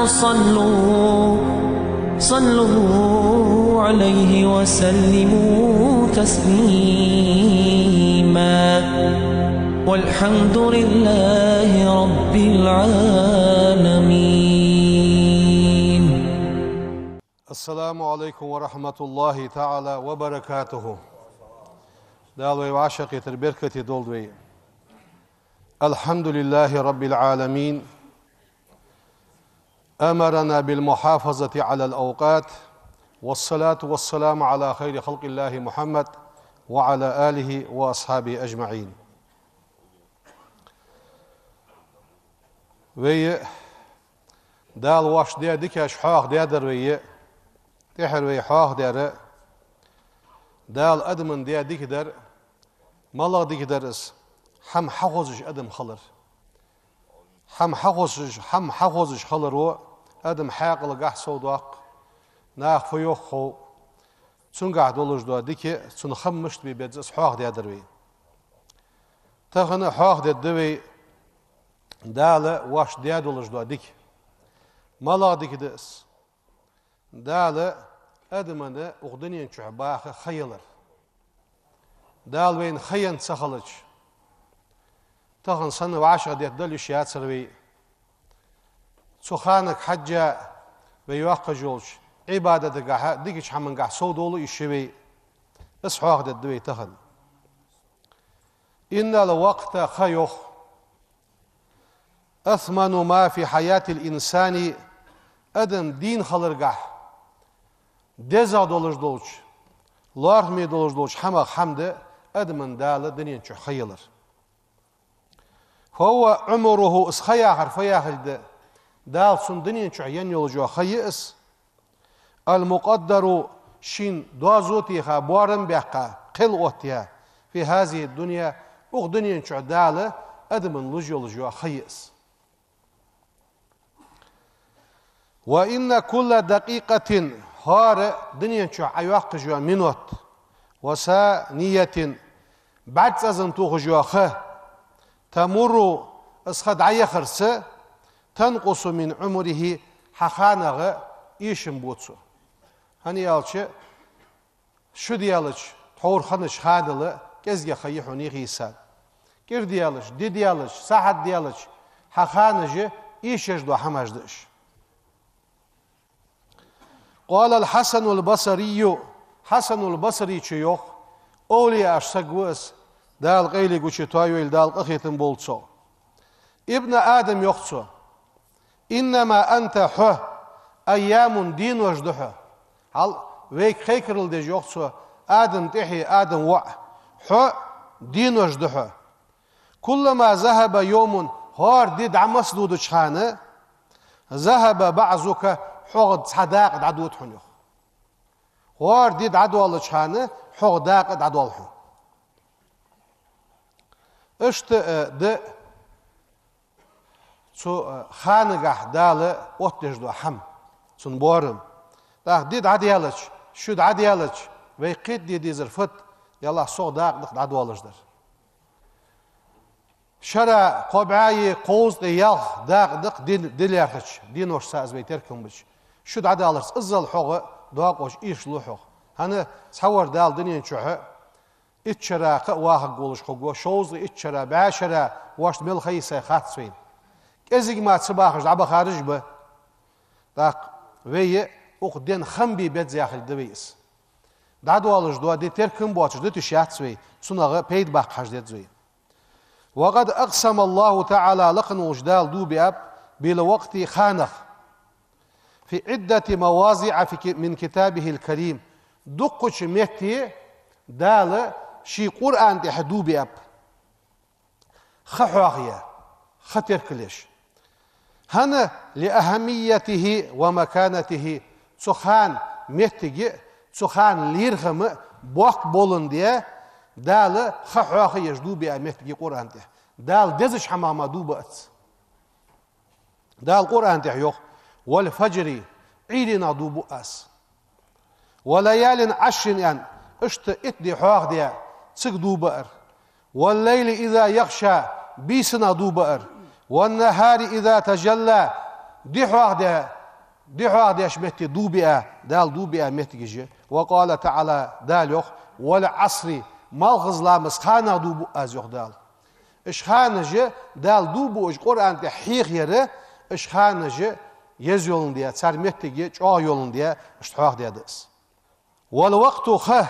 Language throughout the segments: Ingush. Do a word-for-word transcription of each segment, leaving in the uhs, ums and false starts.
صلوا صلوا عليه وسلموا تسليما. والحمد لله رب العالمين. السلام عليكم ورحمة الله تعالى وبركاته. Дала вай вӀашагӀкхетар беркате долда вай. الحمد لله رب العالمين. أمرنا بالمحافظة على الأوقات، والصلاة والسلام على خير خلق الله محمد وعلى آله وأصحابه أجمعين. Вай Дала вайна даь дикаш хьоахадаьдар вай, тӀехьара вай хьоахадаьр, Дала адамна даь дикадар, малагӀа дикадар из, хӀама хьахозаш адам хилар. ХӀама хьахозаш, хӀама хьахозаш хиларо адам хьаькъалгахьа совдоаккх, наха фу йоах хов, цунгахьа долаш дола дика, цун хам мишта бе беза, из хьоахадаьдар вай. Тахан хьоахадергда вай Дала вайна даь долаш дола дика. МалагӀа дика да из? Дала адамна укх дунен чу баха ха елар. Дала вайна ха енна ца хилча, тахан санна вӀашагӀдетта дала йиш яцар вай. Цу ханага хьежжа вай йоаккхаш йолча Ӏибадатагахьа, дикача хӀамангахьа совдола йиш я вай. Из хьоахадергда вай тахан. إن الوقت, ха йоах, أثمن ما في حياة الإنسان, адам дийна хиларгахьа дезагӀа долаш долча, лоархӀаме долаш долча хӀамах хӀама да адамна Дала дунен чу ха елар. فهو عمره, из ха яхар фу яхилга да? Дала цунна дунен чу енна йолаш йола ха я из. المقدر, шийна доазув теха, боарам баьккха, кхел оттаяь, في هذه الدنيا, укх дунен чу Дала адамна луш йолаш йола ха я из. وإن كل دقيقة, хӀара дунен чу Ӏа йоаккхаш йола минот, وثانية, бӀарг цӀазан тохаш йола ха, تمر, из ха дӀаяхарца, تنقص من عمره, хьа ханах эшам бу цо. ХӀана аьлча, шу даьлча, тхьовра хиннача ханал кӀезига ха я хьона нийсса. КӀира даьлча, ди даьлча, сахьат даьлча, хьа ханаш эшаш дола хӀамаш да уж. قال الحسن البصري, Хьасанул Басрийс йоах, овлияаш саг ва из, Дала къайле гуча тойойла, Дала къахетам болба цох. يا ابن آدم, йоах цо, إنما أنت, хьо, أيام, денош да хьо. Хьал, вайга кхайкарал деш йоах цо, Адама тӀехье Адама воӀ, хьо денош да хьо. كلما ذهب يوم, хӀара ди дӀа масса додача хана, ذهب بعضك, хьогӀа цхьа дакъа дӀадода хьона, йоах. ХӀара ди дӀадоалача хана, хьогӀа дакъа дӀадоал хьона. Иштта, э, да цу, э, ханагахьа Дала оттадеш дола хӀама, цун боарам. ТӀаккха ди дӀадаьлча, шу дӀадаьлча, вай кхетаде дезар фуд, яллахь, согӀа дакъа да-кх дӀадоалаш дар. Шера кхо бӀаьи кховзткъеи ялх дакъа да-кх ди, ди лаьрхӀача, деношца из вай теркам бича. Шу дӀадаларца иззал хьогӀа доакъош эшалу хьох. ХӀана, цхьавар Дала дунен чухьа итт шера кхы а вахаргволаш хургва, шовзткъеи итт шера, бӀаь шера воашта мел ха йисай хац вайна. КӀезига мара ца бахаш дӀабахараш а ба. ТӀаккха вай укх ден хам бе беза яхилга да вай из. ДӀадоалаш дола ди теркам боацаш дита йиш яц вай, цунах пайда баккха хьажа деза вай. وقد أقسم الله تعالى, лакха волча Дала дув биаб, بالوقت, ханах, في عدة مواضع في ك-، من كتابه الكريم, дуккхача метте Дала ший Къуръан тӀа дув биаб. Ха хьоахаяь, ха теркалъеш. ХӀана? لأهميته ومكانته, цу хана моттиге а, цу хана лерхӀаме а боккха боландаь, Дала ха хьоахаеш дув биа моттиг я Къуръан тӀа. Дала дезача хӀамах мара дув биац. Дала Къуръан тӀа йоах: والفجر, Ӏуйранах дув буъ аз. وليال عشر, аьнна, иштта итт ди хьоахадаь, цига дув биар. والليل إذا يغشى, бийсанах дув биар. والنهار إذا تجلى, Ди хьоахаде-, ди хьоахадеш метте дув биа, Дала дув биа меттигаш я. وقال تعالى, Дала йоах: والعصر, малхбуза ламаза ханах дув бу аз, йоах Дала. Уж ханаш Дала дув буаш Къуръан тӀа хьехаяр, уж ханаш еза йоландаь, цар меттиг чӀоагӀа йоландаь, иштта хьоахадаьд из. والوقت, ха,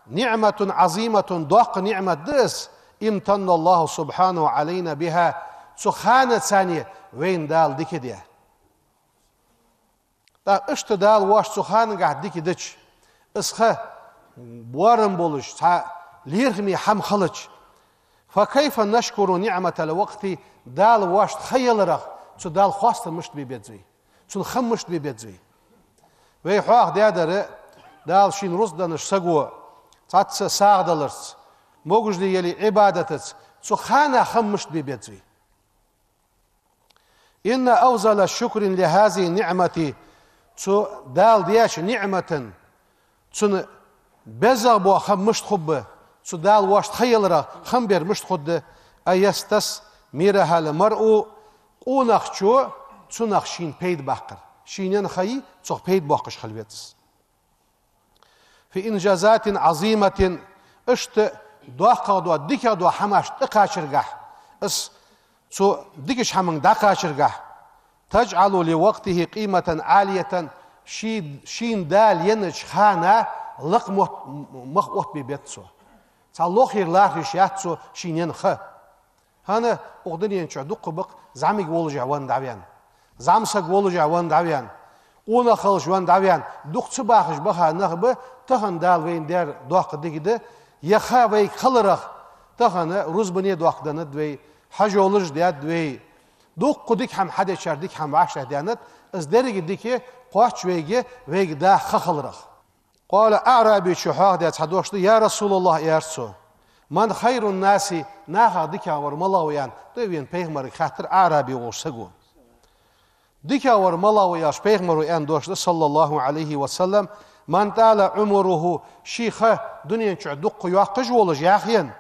نعمة عظيمة, доккха ниӀмат да из, امتن الله سبحانه علينا بها, цу ханацара вайна Дала дика даь. ТӀаккха иштта Дала воашта цу ханагахь дика дича, из ха боарам болаш, цхьа лерхӀаме хӀама хилча, فكيف نشكر نعمة الوقت, Дала воашта ха яларах, цу Далла хоастам мишта бе беза вай, цунна хам мишта бе беза вай? Вай хьоахадаьдар, Дала шийна рузкъа деннача саго цхьацца сагӀа даларца, могаш де яле Ӏибадатаца, цу ханах хам мишта бе беза вай? إن أفضل شكر لهذه النعمة, цу Дала деча ниӀмата, цунна безагӀа бола хам мишта хургба, цу Дала воашта ха яларах хам бер мишта хургда, أن يستثمرها المرء, къонахчо цунах шийна пайда баккхар. Шийна енна ха я, цох пайда боаккхаш хила веза из. في إنجازات عظيمة, иштта доккхагӀа дола, дикагӀа дола хӀамашта тӀакхачаргахь, из цу дикача хӀаманга дӀакхачаргахь, تجعل لوقته قيمة عالية, ший, шийна Дала еннача хана лакха мотт-, мах оттабе беза цо. Цхьа лохера лархӀа йиш яц цо шийна енна ха. ХӀана, укх дунен чу дуккха ба-кх зӀамига волаш венна дӀавенна, зӀамсаг волаш венна дӀавенна, къонах хилаш венна дӀавенна, дукха ца бахаш баха нах ба, тахан Дала вайна даьр доккха дика да, ер ха вайга хиларах, тахан рузбане доккха деннад вай, хьажолаш даьд вай, дуккха дика хӀама хьадечар дика хӀама вӀаштӀехьадаьннад, из деррига дика кхоач вайга, вайга даха ха хиларах. قال الأعرابي, чу хьоахадаь цхьа дош да: يا رسول الله, аьлар цо, من خير الناس, нахах дикагӀвар малагӀа ва, аьнна, тӀавена пайхамарга хаьттар Аъраби волча саго. ДикагӀвар малагӀа ва, аьлча, пайхамаро аьнна дош да, صلى الله عليه وسلم: من طال عمره, ший ха дунен чу дуккха йоаккхаш волаш яхъен,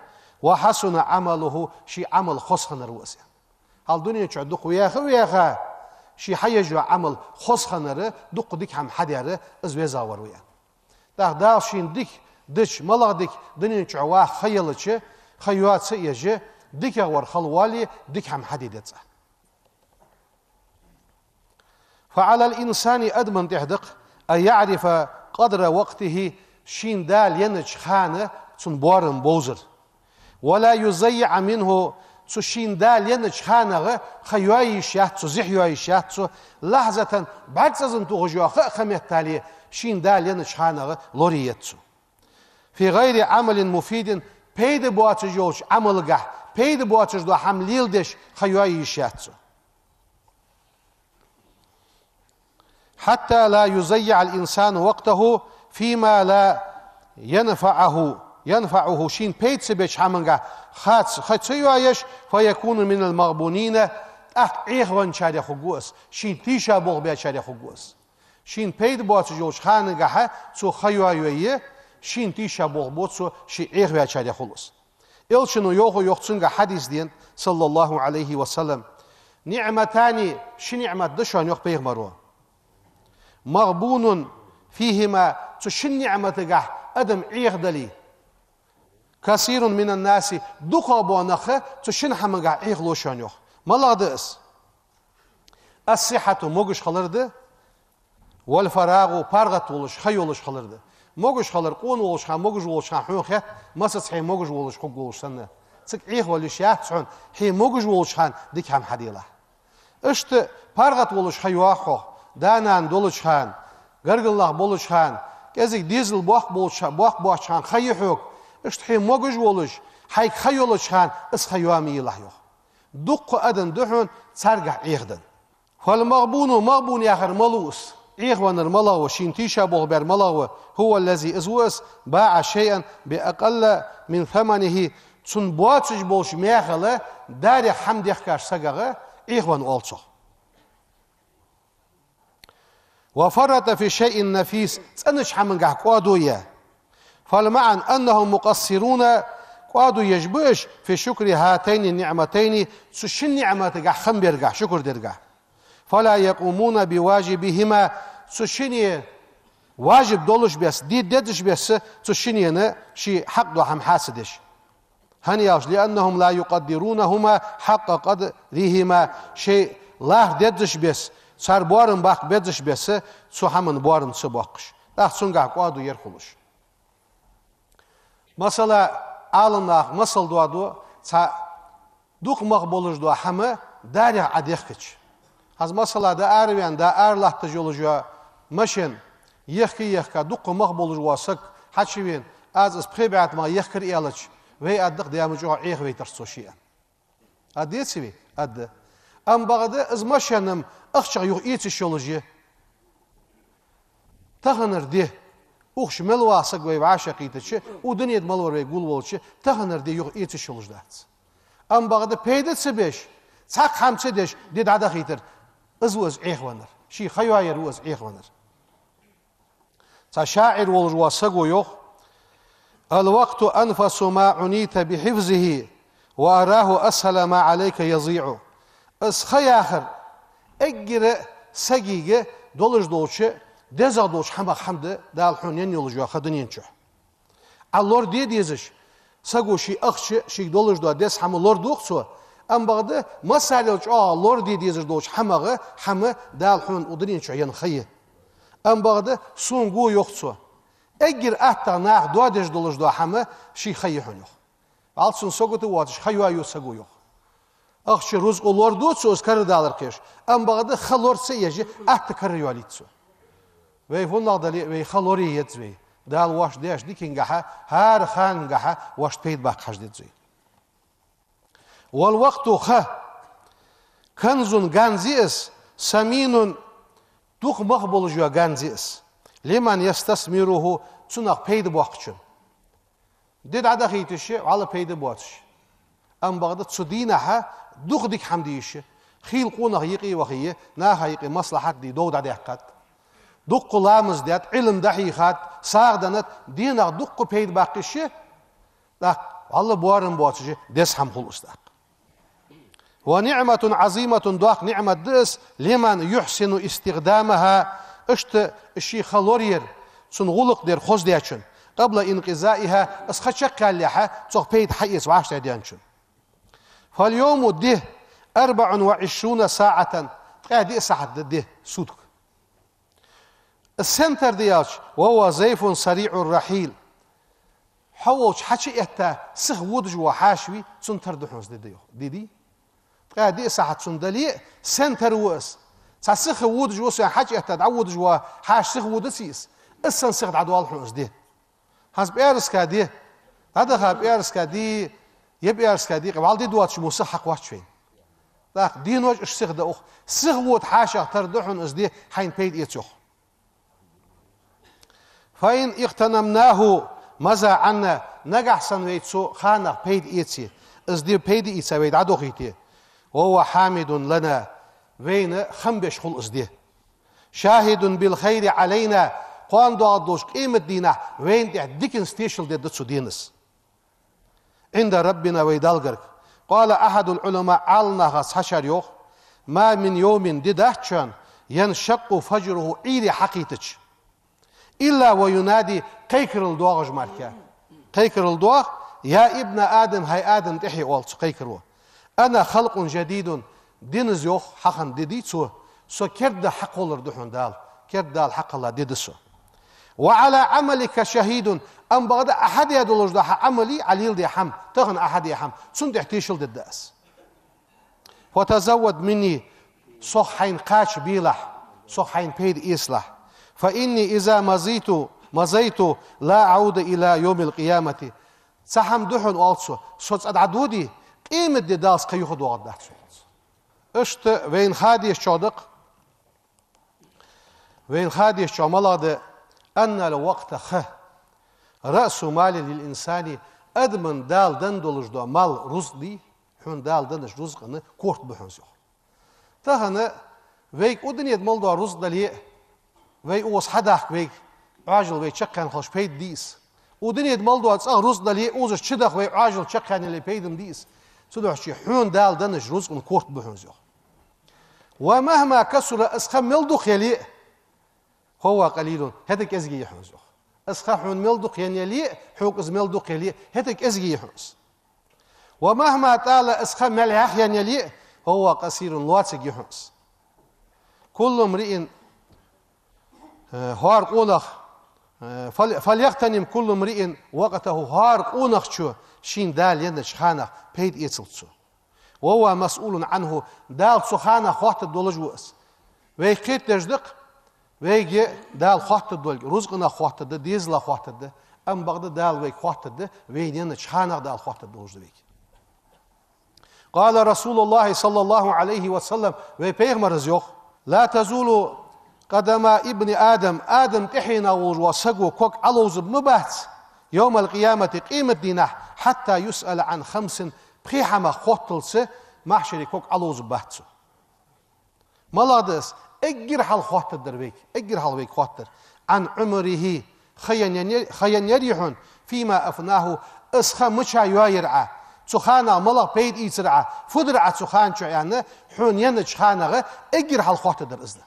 وحسن عمله, ший Ӏамал хоза хиннар ва из. Хьал дунен чу дукха ваьха а ваьха, ший хьаеш йола Ӏамал хоза хиннар, дуккха дика хӀама хьадаьр, из везагӀвар ва, аьнна. ТӀаккха Дала шийна дика дича, малагӀа дика, дунен чу ваха ха елча, ха йоаца а еш, дикагӀвар хила воале, дика хӀама хьаде деза цо. فعلى الإنسان, адамна тӀехь да-кх, أن يعرف قدر وقته, шийна Дала еннача хана цун боарам бовзар. ولا يضيع منه, цу шийна Дала еннача ханах ха йоае йиш яц цо, зехьа йоае йиш яц цо, لحظة, бӀаргацӀаза тухаш йола ха а ха меттел, шийна Дала еннача ханах лорае еза цо. في غير عمل مفيد, пайда боацаш йолча Ӏамалгахь, пайда боацаш дола хӀама леладеш ха йоае йиш яц цо. حتى لا يضيع الإنسان وقته فيما لا ينفعه, ينفعه, шийна пайда ца беча хӀамангахь ха ц-, ха ца йоаеш, فيكون من المغبونين, тӀаккха Ӏехавенначарех хургва из, шийна тийша болх бечарех хургва из. Шийна пайда боацаш йолча ханагахь цо ха йоае йоае, шийна тийша болх бу цо, ше Ӏехаваьчарех хул из. Элчано йоах, йоах цунгахь хьадис денад, صلى الله عليه وسلم: نعمتان, ши ниӀмат да шоана, йоах пайхамаро. مغبون فيهما, цу шин ниӀматагахь адам Ӏехадале, كثير من الناس, дукхагӀа бола нах цу шин хӀамангахь Ӏехалу шоана, йоах. МалагӀа да из? الصحة, могаш хилар да, والفراغ, паргӀата волаш, ха йолаш хилар да. Могаш хилар, къона волча хана, могаш волча хана хьона хет, массаза хье могаш волаш хургволаш санна. Цига Ӏехавала йиш яц хьона, хье могаш волча хана дика хӀама хьаделахь. Иштта паргӀата волаш ха йоагӀа хьох, да-нана долча хана, гаргара нах болча хана, кӀезига дезал боккха болча, боккха боацача хана ха я хьога. Иштта хье могаш волаш, хьайга ха йолча хана из ха йоа ма елахь, йоах. Дуккха адам да хьона царгахь Ӏехадаь. فالمغبون, магӀбун яхар малув из? Ӏехавеннар малагӀа ва, шийна тийша болх баьр малагӀа ва? هو الذي, из ва из, باع شيئا بأقل من ثمنه, цун боацаш болча мехала дарех хӀама дехкаш сагагӀа Ӏехавенна оал цох. وفرط في شيء نفيس, цӀенача хӀамангахь кӀоадо яь. فالمعنى أنهم مقصرون, кӀоадо еш ба уж, في شكر هاتين النعمتين, цу шин ниӀматагахь хам бергахь, шукр дергахь. فلا يقومون بواجبهما, цу шинне важиб долаш бесса, де дезаш бесса, цу шиннена ший хьакъ дола хӀама хьа ца деш. ХӀана аьлча, لأنهم لا يقدرونهما حق قدرهما, шоай лархӀа дезаш бесса, цар боарам баккха безаш бесса, цу хӀаман боарам ца боаккхаш. ТӀаккха цунгахь кӀоадо ер хулаш. Масала, Ӏаламнаха масал доаду, цхьа дукха мах болаш дола хӀама дарех Ӏодехкача. ХӀанз масала, дӀаараваьнна, дӀа ара латташ йолаш йола машен, ехка-ехка, дукха мах болаш вола саг хьачувена, аз из пхи бӀаь мах ехкар аьлча, вай аргда-кх, дема чӀоагӀа Ӏехавайтар цо ший, аьнна. Аргдеций вай? Аргда. Амма бакъда из машен-м ахчах юха эца йиш йолаш я. Таханара ди укх чу мел вагӀа саг вай вӀашагӀкхийтача, укх дунен тӀа мел вар вай гулволча, таханара ди юха эца йиш йолаш дац. Амма бакъда пайда ца беш, цхьаккха хӀама ца деш, ди дӀадахийтар, из ва из Ӏехавеннар, ший ха йоаяр ва из Ӏехавеннар. Цхьа шаӀир волаш вола саго йоах: الوقت أنفس ما عنيت بحفظه، وأراه أسهل ما عليك يضيع. Из ха яхар эггара сагага долаш долча, дезагӀа долча хӀамах хӀама да Дала хьона енна йолаш йола ха дунен чу. Ӏа лораде дезаш, саго ший ахча, шийга долаш дола деза хӀама лораду-кх цо, амма бакъда массарел чӀоагӀа лораде дезаш долча хӀамах хӀама Дала хьона укх дунен чу енна ха я. Амма бакъда сона го, йоах цо, эггара аттагӀа наха доадеш долаш дола хӀама ший ха я хьона, йоах. Валлахӏи, цун сагота воацаш ха йоаю саго, йоах. Ахча, рузкъа лораду цо из карадалар кхеш, амма бакъда ха лора ца еш, атта карайоалийт цо. Вай фуннагӀа дале а, вай ха лорае еза вай. Дала вайна деча дикангахьа, хӀара ханагахьа вайна пайда баккха хьажа деза вай. والوقت, ха, كنز, ганз я из, ثمين, дукха мах болаш йола ганз я из, لمن يستثمره, цунах пайда боаккхачун. Ди дӀадахийта йиш я, вӀалла пайда боацаш. Амма бакъда цу дийнахьа дукха дика хӀама де йиш я. Хийла къонах юкъе вахе, наха юкъе маслахьат де, дов дӀадаьккхад. Дукха ламаз даьд, Ӏилма дӀахьийхад, сагӀа деннад, дийнахьа дукха пайда баккха йиш я. ТӀаккха вӀалла боарам боацаш деза хӀама хул из тӀаккха. ونعمة عظيمة, доккха ниӀмат да из, لمن يحسن استخدامها, иштта ший ха лораяр, цун гӀулакх дар хоза дечун, قبل انقضائها, из ха чакхъяллалехьа цох пайда хьаэца вӀаштӀехьадаьнначун. فاليوم, ди, أربع وعشرون ساعة, ткъаь диъ сахьат да ди, сутка. Из сенна тара да аьлча, وهو ضيف سريع الرحيل. Хьо волча хьачуэтта сиха водаш вола хьаьша вий, цунна тара да хьона из ди, йоах. Ди дий? Ткъаь диъ сахьат цунна дале а, сенна тара ва из? Цхьа сиха водаш ва, сона хьачуэтта дӀаводаш вола хьаьша сиха водаций из? Из санна сиха дӀадоал хьона из ди. ХӀанз пӀаьраска ди, дӀадаха пӀаьраска ди, е пӀаьраска декъе вӀалла ди доацаш мо сиха хьакхоач вайна. ТӀаккха денош иштта сиха да, йоах. Сиха вода хьаьшах тара да хьона из ди, хьайна пайда эца, йоах. فإن اغتنمناه مضى عنا, нагахьа санна вай цу ханах пайда эце, из ди пайда ийца вай дӀадохийте, وهو حامد لنا, вайна хам беш хул из ди. شاهد بالخير علينا, кхоана доагӀаргдолча къематдийнахьа вайна тӀехьа диканца тешал дергда цу денас. عند ربنا, вай Далла гарга. قال أحد العلماء, Ӏаламнахах цхьачар йоах: ما من يوم, ди дац шоана, ينشق فجره, Ӏуйре хьакхийтача, إلا وينادي, кхайкарал доагӀаш мара. Кхайкарал доагӀа: يا ابن آدم, хӀай Адама тӀехье, оал цу кхайкаро. أنا خلق جديد, диназа, йоах, хьахинна ди дий цо, со керда хьакхоллар да хьона Дала, керда Дала хьакхелла ди да со. وعلى عملك شهيد, амма бакъда Ӏа хьадаь долаш дола хьа Ӏамал, Ӏа леладаь хӀама, тахан Ӏа хьадаь хӀама, цунна тӀехьа тешал дергда аз. فتزود مني, сох хьайна кхача белахь, сох хьайна пайда эцалахь. فإني إذا مضيت, مضيت لا أعود إلى يوم القيامة. Цхьа хӀама да хьона, оал цо, со цкъа дӀадоде, къематди даллалца кхы юхадоагӀаргдац, оал цо. Иштта вайна ха дезачох да-кх, вайна ха дезачох малагӀа да: أن الوقت, ха, رأس مال للإنسان, адамна Дала денна долаш дола мал, рузкъа дий, хьона Дала деннача рузкъан корта ба хьона из, йоах. Тахан вайга укх дунен тӀа мел дола рузкъа дале а, вай укхаза хьадахка вайга Ӏоажал вай чакхъяьнна хилча пайда дий из? Укх дунен тӀа мел дола цӀагӀа рузкъа дале а, укхаза чудаха вай Ӏоажал чакхъяьнна яле пайда-м дий из? Цудухьа хьона Дала деннача рузкъан корта ба хьона из, йоах. ومهما كثر, из ха мел дукха яле а, فهو قليل, хӀаьта кӀезига я хьона из, йоах. Из ха хьона мел дукха енна яле а, хьога из мел дукха яле а, хӀаьта кӀезига я хьона из. ومهما طال, из ха мел хьеха енна яле а, فهو قصير, лоацилга я хьона из. كل امرئ, э, хӀара къонах, э, فل-, فليغتنم كل امرئ وقته, хӀара къонахчо шийна Дала еннача ханах пайда эцалда цо. وهو مسؤول عنه, Дала цу ханах хоаттаргдолаш ва из. Вайга кхетадеш да-кх, вайга Дала хоаттаргдолга, рузкъанах хоаттаргда, дезалах хоаттаргда, амма бакъда Дала вайга хоаттаргда, вайна еннача ханах Дала хоаттаргдолаш да вайга. قال رسول الله صلى الله عليه وسلم, вай пайхамара йоах: لا تزول قدما ابن آدم, Адама тӀехьенах волча саго ког Ӏоловзаргбац يوم القيامة, къематдийнахьа, حتى يسأل عن خمس, пхе хӀамах хотталца махьшаре ког Ӏоловзаргбац цо. МалагӀа да из? Эггара хьалха хоаттаргдар вайга, эггара хьалха вайга хоаттаргдар. عن عمره, ха енна яр-, ха енна ярий хьона, فيما أفناه, из ха мича йоайир Ӏа, цу ханах малагӀа пайда ийцар Ӏа, фу дир Ӏа цу хана чу аьнна, хьона еннача ханах эггара хьалха хоаттаргдар из да.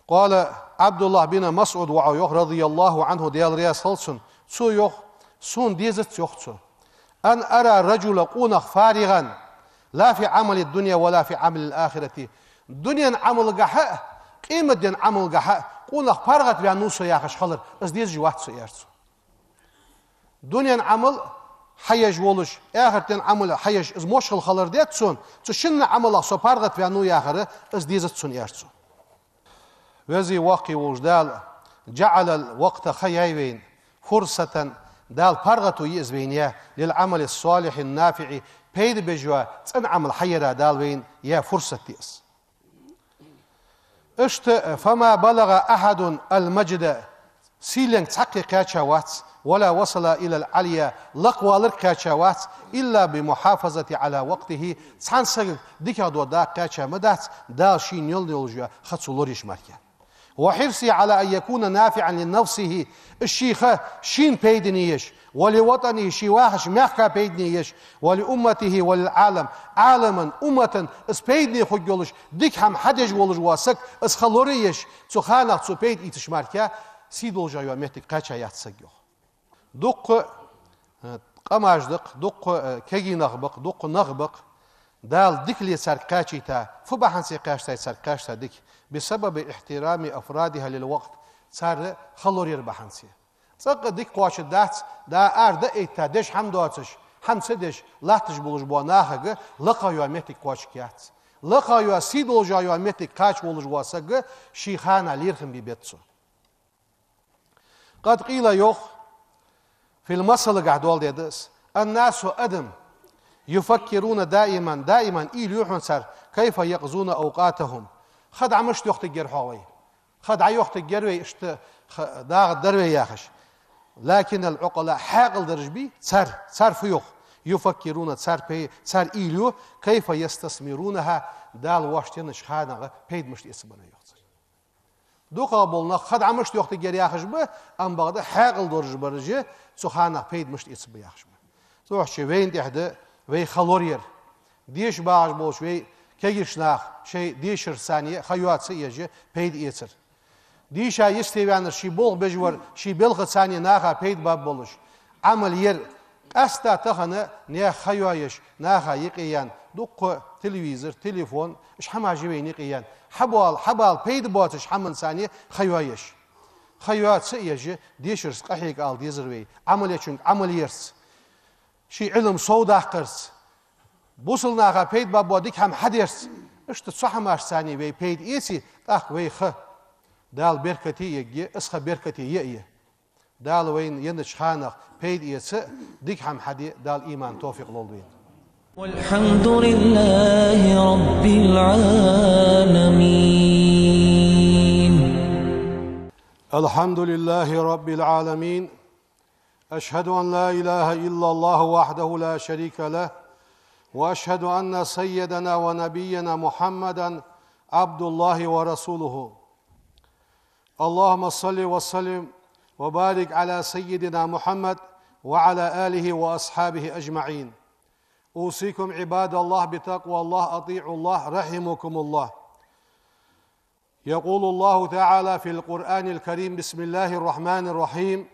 قال عبد الله بن مسعود, воӀо йоах, رضي الله عنه, Даьла раьза хилва цунна, цо йоах: сона дезац, йоах цо, أن أرى الرجل, къонах, فارغا لا في عمل الدنيا ولا في عمل الآخرة, дунен Ӏамалгахьа а, къематден Ӏамалгахьа а къонах паргӀатваьннав со яхаш хилар, из дезаш вац сона, аьлар цо. Дунен Ӏамал хьаеш волаш, ахартен Ӏамал хьаеш, из мошхал хилар дезац сона, цу шинна Ӏамалах со паргӀатваьннав яхар, из дезац сона, аьлар цо. Веза-воккха волча Дала, جعل الوقت, ха яьй вайна, فرصة, Дала паргӀато я из вайна яь, للعمل الصالح النافع, пайда беш йола цӀена Ӏамал хьаяра Дала вайна яь фурсат я из. Иштта, فما بلغ أحد المجد, сийленга цхьаккха кхаьча вац, ولا وصل إلى العليا, лакхваларга кхаьча вац, إلا بمحافظة على وقته, цхьан сага дикагӀдола дакъа кхаьча ма дац, Дала шийна йолаш йола ха цо лораеш мара. وحرصه على أن يكون نافعا لنفسه, из ший ха шийна пайдане еш, ولوطنه, ший вахача мехка пайдане еш, ولأمته وللعالم, Ӏалама, уммата из пайдане хургйолаш, дика хӀама хьадеш волаш вола саг из ха лораеш, цу ханах цо пайда ийцаш мара, сий долаш йола моттиг кхаьча яц саг, йоах. Дуккха, э, къамаш да-кх, дуккха, э, кагий нах ба-кх, дуккха нах ба-кх, Дала дикале царга кхаьчийта, фу бахьанце кхаьчтай царга кхаьча дика? بسبب احترام أفرادها للوقت, цар ха лораяра бахьанце. ЦӀаккха дика кхоачаргдац, да ара дӀа а этта, деш хӀама доацаш, хӀама ца деш латташ болаш бола нахага лакхагӀа йола моттиг кхоачаргьяц. ЛакхагӀа йола, сий долаш йола моттиг кхача волаш вола саг ший хана лерхӀам бе беза цо. قد قيل, йоах, في المثل, гахь дола деза да из: الناس, адам, يفكرون دائما, даиман уйла ю хьона цар, كيف يقضون أوقاتهم, ха дӀа мишта йохийтаргьяр хьогӀ вай, ха дӀайохийтаргьяр вай, иштта ха дагӀаргдар вай яхаш. لكن العقلاء, хьаькъал дараш бий, цар, цар фу йоах? يفكرون, цар пе-, цар уйла ю, كيف يستثمرونها, Дала воашта еннача ханах пайда мишта эцаргба, йоах цар. ДукхагӀа бола нах ха дӀа мишта йохийтаргьяр яхаш ба, амма бакъда хьаькъал долаш бараш цу ханах пайда мишта эцаргба яхаш ба. Цудухьа вайна тӀехь да вай ха лораяр. Деша багӀаш болча вай кагийча наха шоай дешарца ха йоаца а еш пайда эцар. Дийша йисте ваьннар, ший болх беш вар ший балхаца наха пайда баь болаш Ӏамал яр. Къаьстта тахан наьха ха йоаеш, наха юкъе яьнна, дуккха телевизор, телефон, уж хӀамаш я вайна юкъе яьнна. Хьабоал, хьабала пайда боацача хӀаманца ха йоаеш. Ха йоаца а еш, дешарца къахьега ала дезар вай, Ӏамал ечунга Ӏамал ярца, ший Ӏилма совдаккхарца, бусалба наха пайда баь бола дика хӀама хьадерца. Иштта цу хӀамашца вай пайда эце, тӀаккха вай ха Дала беркате ергья, из ха беркате я а я. Дала вайна еннача ханах пайда эца а, дика хӀама хьаде а Дала иман, товфикъ лолда вайна. والحمد لله رب العالمين. الحمد لله رب العالمين. أشهد أن لا إله إلا الله وحده لا شريك له، وأشهد أن سيدنا ونبينا محمدا عبد الله ورسوله. اللهم صل وسلم وبارك على سيدنا محمد وعلى آله وأصحابه أجمعين. أوصيكم عباد الله بتقوى الله، أطيعوا الله، رحمكم الله. يقول الله تعالى في القرآن الكريم: بسم الله الرحمن الرحيم: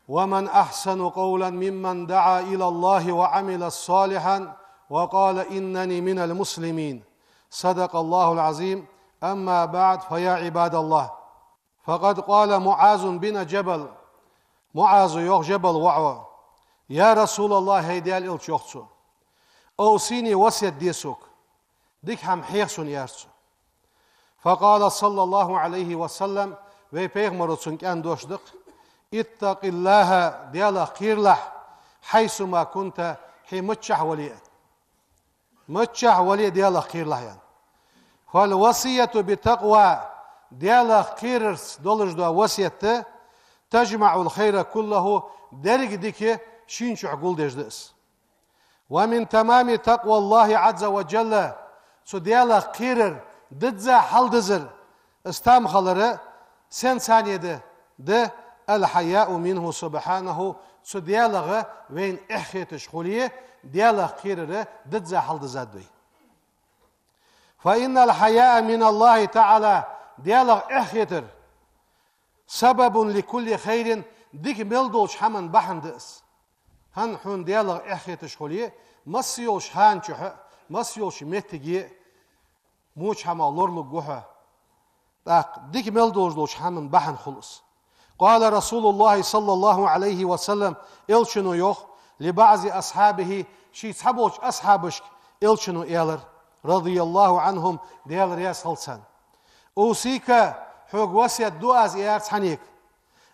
ومن أحسن قولا ممن دعا إلى الله وعمل صالحا وقال إنني من المسلمين. صدق الله العظيم. أما بعد، فيا عباد الله، فقد قال معاذ بن جبل. МуӀаза йоах, Жабала воӀо: يا رسول الله, хӀай Даьла элча, йоах цо, أوصني, васкет де сога, дика хӀама хьеха сона, аьлар цо. فقال صلى الله عليه وسلم, вай пайхамаро цунга аьнна дош да-кх: اتق الله, Даьлах кхералахь, حيثما كنت, хьо миччахьа вале а. Миччахьа вале а Даьлах кхералахь, аьнна. فالوصية بالتقوى, Даьлах кхерарца долаш дола васкет, تجمع الخير كله, деррига дика шийна чу гулдеш да из. ومن تمام تقوى الله عز وجل, цу Даьлах кхерар дизза хьалдизар, из там хилар сенца да? Да: الحياء منه سبحانه, цу Даьлах вайна эхь хеташ хуле, Даьлах кхерар дизза хьалдизад вай. فإن الحياء من الله تعالى, Даьлах эхь хетар, سبب لكل خير, дика мел долча хӀаман бахьан да из. ХӀанз хьона Даьлах эхь хеташ хуле, масса йолча хана чухь, масса йолча моттиге, моча хӀамах лоралургва хьо. ТӀаккха дика мел долаш долча хӀаман бахьан хул из. قال رسول الله صلى الله عليه وسلم, элчано йоах, لبعض أصحابه, ший цхьаболча асхьабашка элчано аьлар, رضي الله عنهم, Даьла раьза хилва царна: أوصيك, хьога васкет ду аз, аьлар цхьаннега,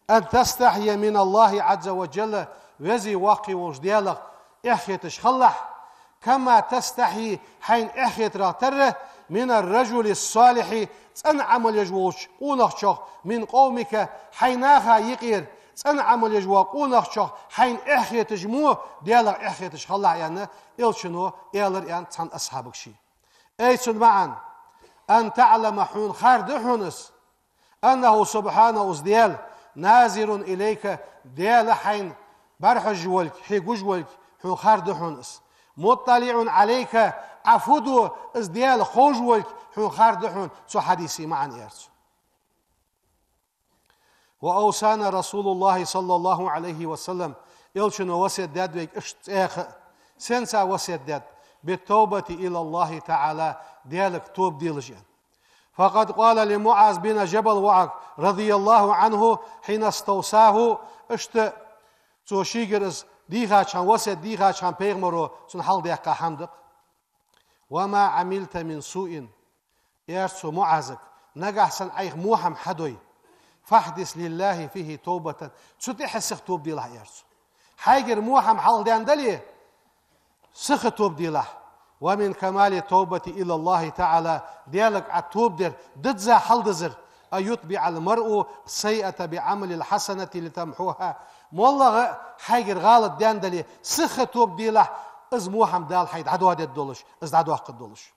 أن تستحي من الله عز وجل, веза-воккха волча Даьлах эхь хеташ хилалахь, كما تستحي, хьайна эхь хетарах тара, من الرجل الصالح, цӀена Ӏамал еш волча къонахчох, من قومك, хьай наха юкъера цӀена Ӏамал еш вола къонахчох хьайна эхь хеташ мо, Даьлах эхь хеташ хилалахь, аьнна, элчано аьлар, аьнна, цхьан асхьабага ший. أي, цун маӀан: أن تعلم, хьона хар да хьона из, أنه سبحانه, из Даьла, ناظر إليك, Даьла хьайна бӀарахьожаш волга, хье гуш волга хьона хар да хьона из, مطلع عليك, Ӏа фу ду из Даьла ховш волга хьона хар да хьона. Цу хьадиса маӀан, аьлар цо. وأوصانا رسول الله صلى الله عليه وسلم, элчано васкет даьд вайга иштта цӀаькха а. Сенца васкет даьд? بالتوبة إلى الله تعالى, Даьлага тоба делаш, аьнна. فقد قال لمعاذ بن جبل, воӀага, رضي الله عنه, حين استوصاه, иштта цо шийгара из дийхача хана, васкет дийхача хана пайхамаро цунна хьалхадаьккха хӀама да-кх: وما عملت من سوء, аьлар цо МуӀазага, нагахьа санна Ӏайха во хӀама хьадой, فاحدث لله فيه توبة, цу тӀехьа сиха тоба делахь, аьлар цо. Хьайгара во хӀама хьалхадаьнна дале, сиха тоба делахь. ومن كمال التوبة إلى الله تعالى, Даьлага Ӏа тоба дар дизза хьалдизар, أن يتبع المرء السيئة بعمل الحسنة لتمحوها. МоллагӀа а хьайгара гӀалат даьнна дале, сиха тоба делахь, из во хӀама Дала хьай дӀадоадергдолаш, из дӀадоаккхаргдолаш.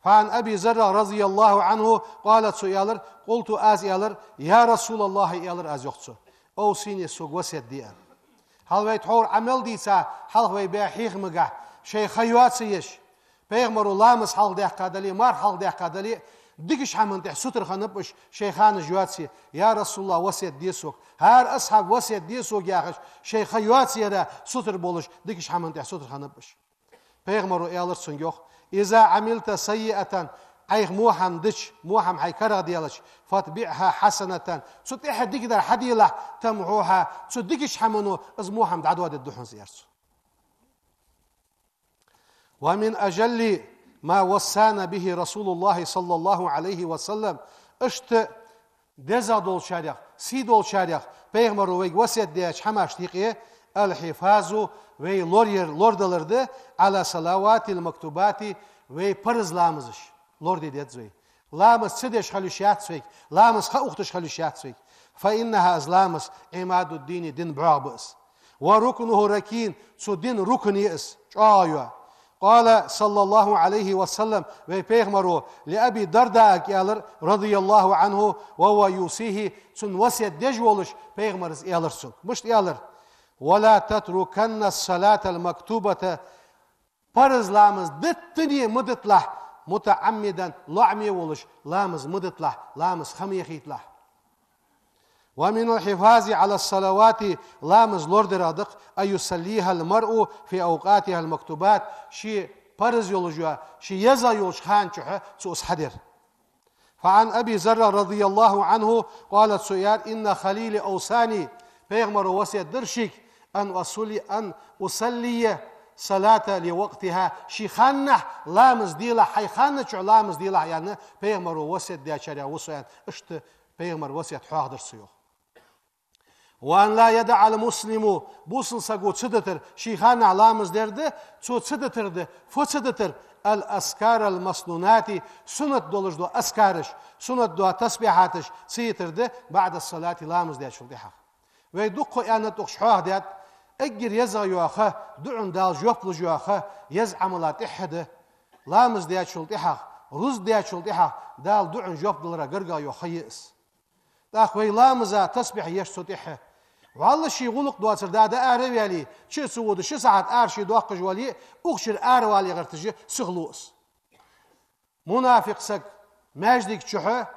فعن أبي ذر رضي الله عنه قال, цо аьлар: قلت, аз аьлар: يا رسول الله, аьлар аз, йоах цо, أوصني, сога васкет де, аьнна. Хьалха вай тхьовра Ӏамал дийца, хьалха вай баь хьехамагахь, шоай ха йоацаеш, пайхамаро ламаз хьалхадаьккха дале, марха хьалхадаьккха дале, дикача хӀаман тӀехь сутара хиннаб уж, шоай ханаш йоацае: يا رسول الله, васкет де сога. ХӀара асхьаб: васкет де сога, яхаш, шоай ха йоацаяра сутара болаш, дикача хӀаман тӀехь сутара хиннаб уж. Пайхамаро аьлар цунга, йоах: إذا عملت سيئة, Ӏайха во хӀама дича, во хӀама хьай карагӀдаьлча, فأتبعها حسنة, цу тӀехьа дикадар хьаделахь, تمحها, цу дикача хӀамано из во хӀама дӀадоадергда хьона, аьлар цо. ومن أجل ما وصانا به رسول الله صلى الله عليه وسلم, иштта дезагӀа долчарех, сий долчарех пайхамаро вайга васкет даьча хӀамашта юкъе الحفاظ, вай лораяр, лорадалар да, على الصلوات المكتوبات, вай парз ламазаш лораде деза вай. Ламаз ца деш хила йиш яц вайга, ламаз ха ухийташ хила йиш яц вайга. فإنها, из ламаз, عماد الدين, дина бӀоагӀа ба из. وركنه الركين, цу дина рукн я из, чӀоагӀа йола. قال صلى الله عليه وسلم, вай пайхамаро لأبي الدرداء аьлар, رضي الله عنه, وهو يوصيه, цунна васкет деш волаш, пайхамара аьлар цунга. Мишта аьлар? ولا تتركن الصلاة المكتوبة парз ламаз диттане ма диталахь, متعمدا, лоӀаме волаш ламаз ма диталахь, ламаз ха ма яхийталахь. ومن الحفاظ على الصلوات, ламаз лорадара да-кх, أن يصليها المرء في أوقاتها المكتوبات, ше парз йолаш йола, ше еза йолча хана чухь цо из хьадар. فعن أبي ذر رضي الله عنه قال, цо аьлар: إن خليلي أوصاني, пайхамара васкет дир шийга, أن أصلي, أن أصلي الصلاة لوقتها, ший ханнахь ламаз делахь, хьай ханна чухь ламаз делахь, аьнна, пайхамара васкет даьчарех ва со, аьнна. Иштта пайхамара васкет хьоахадир цо, йоах. وأن لا يدع المسلم, бусалба саго ца дитар, ший ханнахь ламаз дер да, цо ца дитар да, фу ца дитар, الأذكار المسنونات, суннат долаш дола азкараш, суннат дола тасбихьаташ ца йитар да, بعد الصلاة, ламаз даьчул тӀехьагӀа. Вай дукха аьннад, укхаза хьоахадаьд, эггара езагӀа йола ха, дуӀан Дала жоп луш йола ха, еза Ӏамала тӀехьа да. Ламаз даьчул тӀехьагӀа, рузба даьчул тӀехьагӀа Дала дуӀан жоп далара гаргагӀа йола ха я из. ТӀаккха вай ламаза тасбихь еш цу тӀехьа. ВаллахӀи, ший гӀулакх доацар да, да ара ваьле, чу а ца вода, ши сахьат ара ше доаккхаш вале, укх чура ара вале гӀерташ сихлу из. Мунафикъ саг маьждига чухь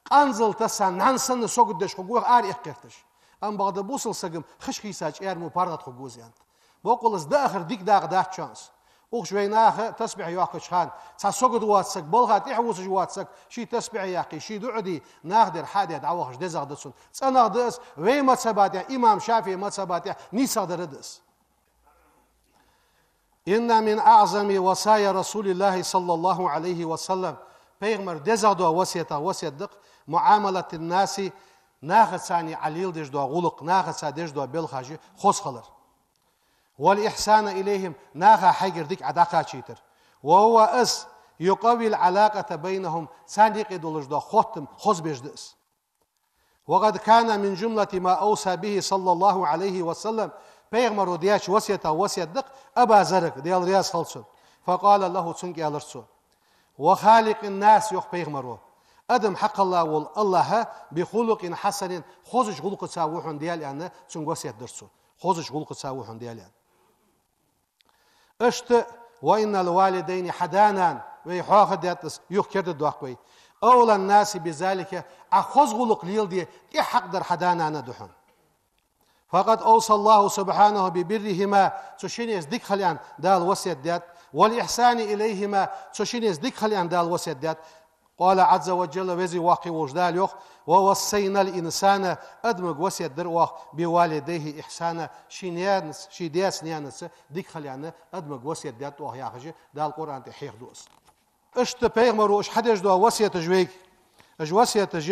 къанзал тассан нахьа санна сагот деш хургва, ара эккхийташ. Амма бакъда бусалба сага хиш хийсача ара мо паргӀата хургва из, аьннад. Боккъала из даахар дика дакъа дац шоана из. Укх чу вай наха тасбихь йоаккхача хана, цхьа сагот воаца саг, балха тӀехьа вусаш воаца саг, ший тасбихь яьккхе, ший дуӀа де, наха дер хьаде дӀавахаш дезагӀа да цунна. ЦӀенагӀа да из, вай мазхӀаба тӀа, имам ШафиӀий мазхӀаба тӀа нийсагӀа дар да из. إن من أعظم وصايا رسول الله صلى الله عليه وسلم, пайхамара дезагӀа дола васкетех васкет да-кх, معاملة الناس, нахаца Ӏа леладеш дола гӀулакх, нахаца деш дола белхаш хоза хилар. والإحسان إليهم, наха хьайгара дика Ӏа дӀакхачийтар. وهو, из, يقوي العلاقة بينهم, царна юкъе долаш дола хоттам хоза беш да из. وقد كان من جملة ما أوصى به صلى الله عليه وسلم, пайхамара даьча васкетех васкет да-кх Абу Заррага, Даьла раьза хилва цунна. فقال له, цунга аьлар цо: وخالق الناس, йоах пайхамара, адам хьакхелла вола АллахӀ, بخلق حسن, хозача гӀулакхаца ва хьона Даьла, аьнна, цунга васкет дир цо. Хозача гӀулакхаца ва хьона Даьла, аьнна. Иштта, وإن الوالدين, хьа да-нана, вай хьоахадаьд из, юха кердадоаккх вай, أولى الناس بذلك, Ӏа хоза гӀулакх леладе тӀехьакъ дар хьа да-нана да хьона. فقد أوصى الله سبحانه ببرهما, цу шиннеца дика хила аьнна Дала васкет даьд, والإحسان إليهما, цу шиннеца дика хила аьнна Дала васкет даьд. قال عز وجل, Веза-Воккха волча Дала йоах: ووصينا الإنسان, адамага васкет дир оаха, بوالديه إحسانا, ший наьнаца, ший даьца-наьнаца дика хила аьнна, адамага васкет даьд оаха, яхаш, Дала Къуръан тӀа хьехаду из. Иштта пайхамара уж хьадеш дола васкеташ вайга, уж васкеташ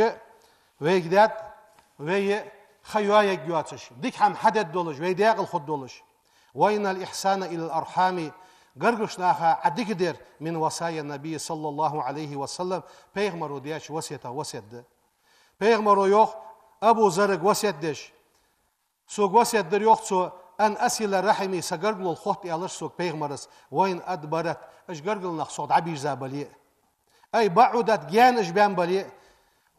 вайга даьд, вай ха йоаергья йоацаш, дика хӀама хьадергдолаш, вай даькъала хургдолаш. وإن الإحسان إلى الأرحام, гаргарча наха Ӏа дика дар, من وصايا النبي صلى الله عليه وسلم, пайхамара даьча васкетех васкет да. Пайхамара йоах Абу Заррага васкет деш: сога васкет дир, йоах цо, أن أصل رحمي, са гаргало хотта, аьлар сога пайхамара, وإن أدبرت, уж гаргара нах сох дӀабийрза бале а. أي بعدت, гаьна уж баьнна бале а.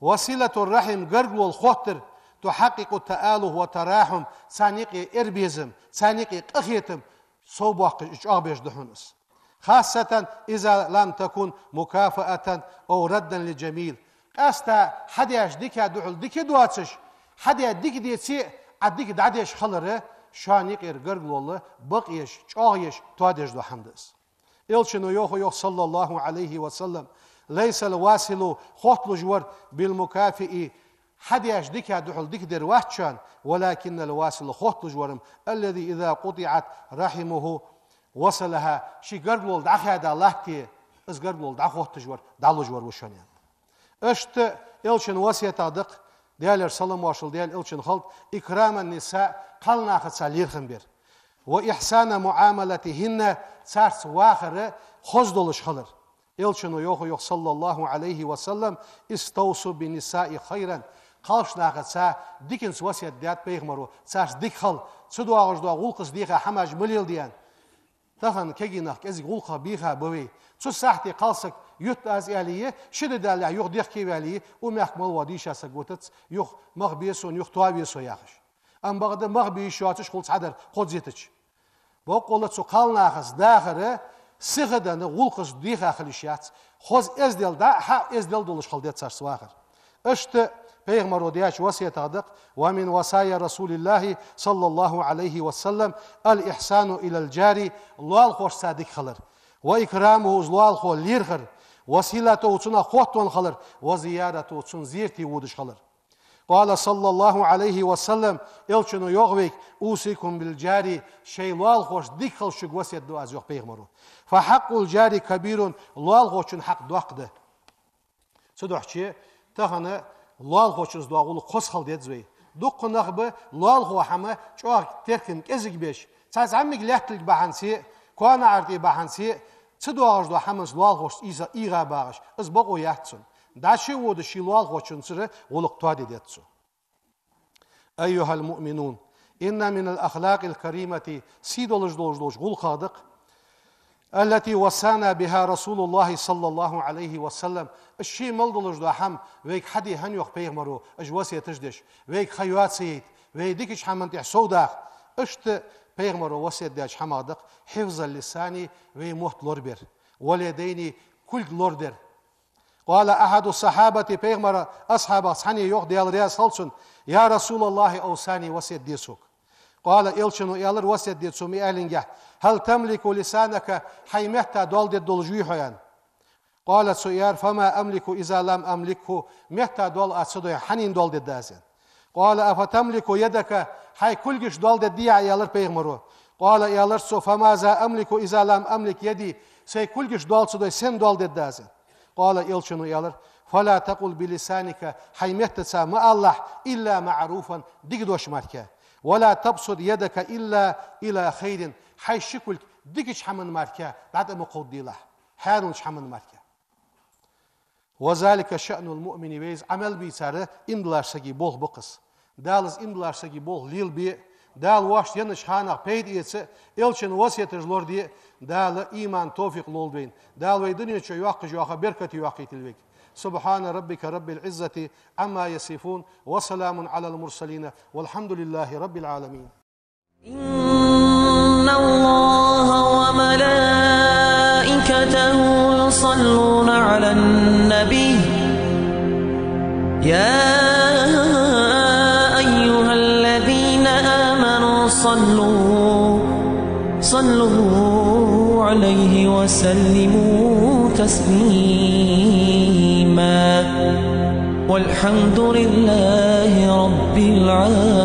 وصلة الرحم, гаргало хоттар, تحقق التآلف والتراحم, царна юкъе эрбезам, царна юкъе къахетам совбоаккхаш, чӀоагӀбеш да хьона из. خاصة إذا لم تكن مكافأة أو ردا لجميل. Къаьстта хьадаьча дикан духьал дика доацаш, хьадаь дика деце а, Ӏа дика дӀадеш хилар, шоана юкъера гаргало бакъ еш, чӀоагӀъеш, тоадеш дола хӀама да из. Элчано йоах, йоах, صلى الله عليه وسلم: ليس الواصل, хотталуш вар, بالمكافئ, хьадаьча дикан духьал дика дер вац шоана, ولكن الواصل, хотталуш вар-м, الذي إذا قطعت رحمه وصلها, ший гаргало дӀахаьда латте, из гаргало дӀахотташ вар, дӀалуш вар ва шоана, аьнна. Иштта Элчан васкетах да-кх, Даьлера салам-моаршал Даьла Элчанна хилда, إكرام النساء, кхалнахаца лерхӀам бар. وإحسان معاملتهن, царца вахар хоза долаш хилар. Элчано йоах, йоах, صلى الله عليه وسلم: استوصوا بالنساء خيرا. Кхалнахаца диканца васкет даьд пайхамара, царца дика хила, цу доагӀаш дола гӀулакхаца дийха хӀамаш ма леладе, аьнна. Тахан кегий нах кӀезига гӀулакхах бийха ба вай. Цу сахьте кхалсаг ютт аз аьле, ши ди даллалехь юха дехке ваьле, укх мехка мел вола дийша саг витац, юха мах бе сона, юха тоаве со, яхаш. Амма бакъда мах бе йиш йоацаш хул цхьадар кхозза йитача. Боккъала цу кхалнахаца дахар сиха денна гӀулакхаш дийха хила йиш яц, хоза эздел дӀа а, хьа а эздел долаш хила деза царца вахар. Иштта пайхамаро даьча васкетах да-кх: «ومن وصايا رسول الله صلى الله عليه وسلم الإحسان إلى الجار», лоалахошца дика хилар, «وإكرامه», из лоалахо лерхӀар, «وصلته», цунах хоттавенна хилар, «وزيارته», цун зерате водаш хилар. قال صلى الله عليه وسلم, Элчано йоах вайга: «أوصيكم بالجار», шоай лоалахошца дика хила шуга васкет ду аз, йоах пайхамаро. «فحق الجار كبير», лоалахочун хьакъ доккха да. Цудухьа тахан лоалахочунца дола гӀулакх хоза хила деза вай. Дукха нах ба, лоалахо хӀама чӀоагӀа теркам кӀезига беш, цхьа зӀамига лаьтталга бахьанца, коа наӀар тӀа бахьанца, ца доагӀаш дола хӀаманца лоалахошца ийса, ийгӀа багӀаш, из бокъо яц цун. ДӀачу а водаш, ший лоалахочунцара гӀулакх тоаде деза цо. أيها المؤمنون، إن من الأخلاق الكريمة, сий долаш долаш долаш гӀулакхех да-кх, التي وصانا بها رسول الله صلى الله عليه وسلم, уж ший мел долаш дола хӀама вайга хьаде хьа йоах пайхамаро, уж васкеташ деш, вайга ха йоацайта, вай дикача хӀаман тӀа совдаха. Иштта пайхамаро васкет даьча хӀамах да-кх: حفظ اللسان, вай мотт лорабар, واليدين, кулг лорадар. قال أحد الصحابة, пайхамара асхьабех цхьанне йоах, Даьла раьза хилва цунна: «يا رسول الله، أوصاني, васкет де сога». قال, Элчано аьлар, васкет де цо ма аьллинге: «هل تملك لسانك, хьай метта доал дергдолаш вий хьо?» аьнна. قال, цо аьлар: «فما أملك إذا لم أملكه, метта доал аз ца дой, хьанна доал дергда аз?» аьнна. قال: أفتملك يدك, хьай кулгаш доал дергдий Ӏа, аьлар пайхамаро. قال, аьлар цо: فماذا أملك إذا لم أملك يدي, сай кулгаш доал ца дой, сенна доал дергда аз? قال, Элчано аьлар: فلا تقل بلسانك, хьай меттаца ма алалахь, إلا معروفا, дика дош мара, ولا تبسط يدك إلا إلى خير, хьай ши кулг дикача хӀаман мара дӀатӀа ма кховдадалахь, хьаьралча хӀаман мара. وذلك شأن المؤمن, вай из Ӏамал бийцар иман долча сага болх ба-кх из. Дала из иман долча сага болх лелабе, Дала воашта еннача ханах пайда эца, Элчан васкеташ лораде, Дала иман, товфикъ лолда вайна. Дала вай дунен чу йоаккхаш йола ха беркате йоаккхийталда вайга. سبحان ربك رب العزة عما يصفون، وسلام على المرسلين، والحمد لله رب العالمين. إن الله وملائكته يصلون على النبي، يا أيها الذين آمنوا صلوا، صلوا عليه وسلموا تسليما. والحمد لله رب العالمين.